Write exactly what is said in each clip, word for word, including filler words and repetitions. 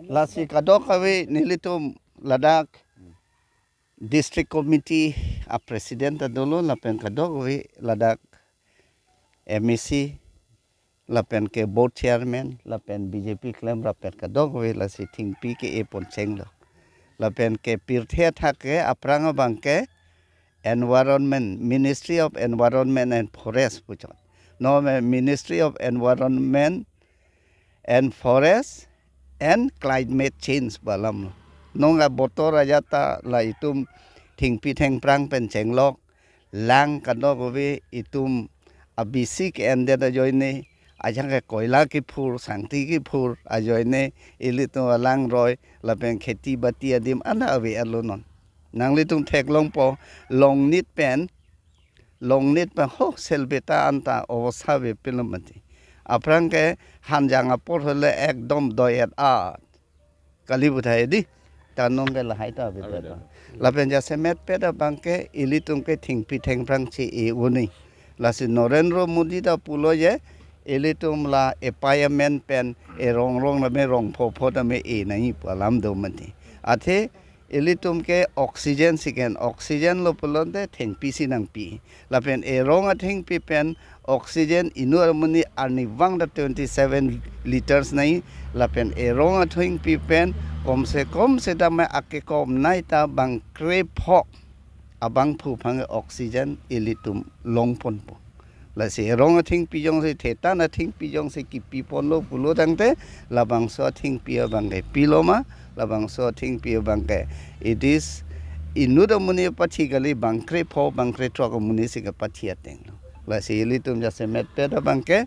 Lasi kadokave nelitum ladak district committee a president ta dolo lapen kadokave ladak M A C lapen ke board chairman lapen B J P klemrap pen kadokave lasi thengpi ke-e pon chenglo. Lapen ke pirthe athak ke aphrang abang ke Environment, Ministry of Environment and Forest puchot. Non me Ministry of Environment and Forest and Climate Change pu alam lo. Non abotor ajat ta la itum thengpi thengphrang pen chenglok lang kadokave itum abisi ke-endet ajoine, ajang ke koila kephur, sangti kephur ajoine, ilitum alangroi lapen kheti bati adim ana ave alo non. Nanglitum theklongpo, Longnit pen, Longnit pen ho Selbeta anta obostha ave pilo mati. Aphrang ke Hanjang apor hole ekdom doyet at kali puthai di. Ta non ke lahai ta ave. Ave ta ta. Lapen jasemet pet abang ke ilitum ke thengpi thengphrang che-e uni. Lasi Narendra Modi ta pulo je ilitum la e-payment pen erong rong tame rong pho pho tame e nangji pu alam do mati. Athe ilitum ke oxygen si ke-en, oxygen lo pulote thengpi si nangpi. Lapen erong athengpi pen oxygen inut amonit arnivang ta twenty seven liters nangji. Lapen erong athengpi pen komse kom setame akekomnai ta bang krepho abangphu aphan oxygen ilitum longponpo. Lasi erong athengpi jongsi, thetan athengpi jongsi kipi ponlo pulo tangte labangso athengpi abang ke pilo ma, labangso athengpi abang ke it is inut amonit apathi kali, bang krepho bang krethrok amonit si kepathi ateng lo. Lasi ilitum jasemet pet abang ke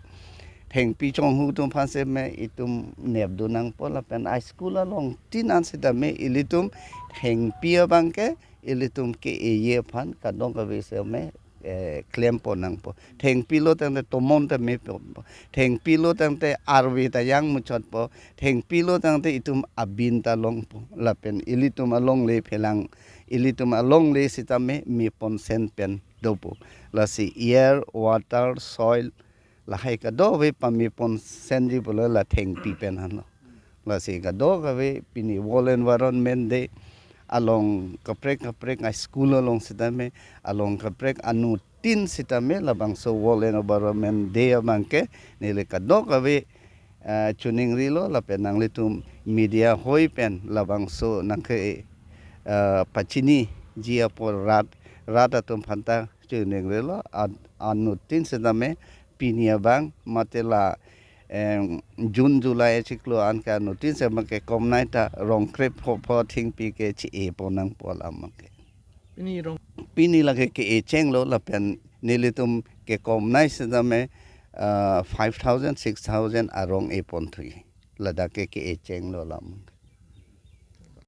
thengpi chonghu atum aphan setame itum nepdun nangpo lapen a school along tin an setame ilitum thengpi abang ke ilitum ke-eji aphan kadokave setame eh, klem pon nangpo. Thengpi lo tangte tomon ta me ponpo. Thengpi lo tangte arve ta jang muchotpo. Thengpi lo tangte itum abin ta longpo. Lapen ilitum alongle phelang, ilitum alongle setame me pon sen pen dopo. Lasi air, water, soil, lahai kadokave pame pon senji pulo la thengpi pen anlo. Lasi kadokave pini World Environment Day along kaprek kaprek a school along setame, along kaprek anuttin setame labangso World Environment Day abang ke neli kadokave eh, chiningrilo lapen nanglitum media hoi pen labangso nangke eh, pachiniji apor rat, rat atum aphan ta chiningrilo. An-, anuttin setame pini abang mate la em, June July achiklo an ke anuttin setame kekomnai ta rong krepho pho thengpi ke che-e pon nangpo alam ke. Pini rong pini lake ke-e chenglo lapen nelitum kekomnai setame ah, five thousand, six thousand arong e pon thu. Ladak ke ke-e chenglo alam.